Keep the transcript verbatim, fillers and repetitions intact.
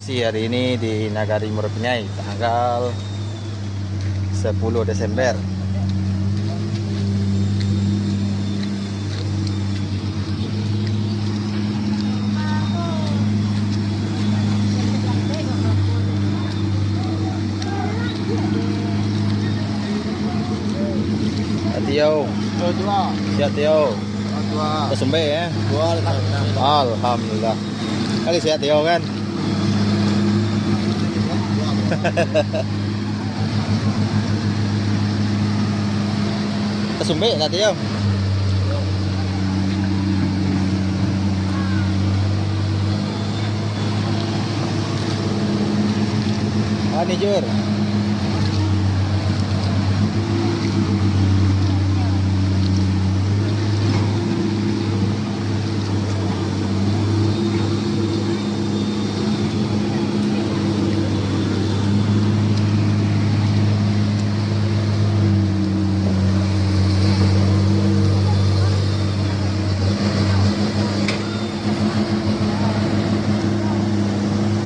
Hari ini di Nagari Muaro Piniai, tanggal sepuluh Desember. Tio. Sihat, Tio. Tasumbek, eh? Alhamdulillah. Kali sihat, Tio, kan? Tasumbek tak, Tio? Ah, ni, Jur.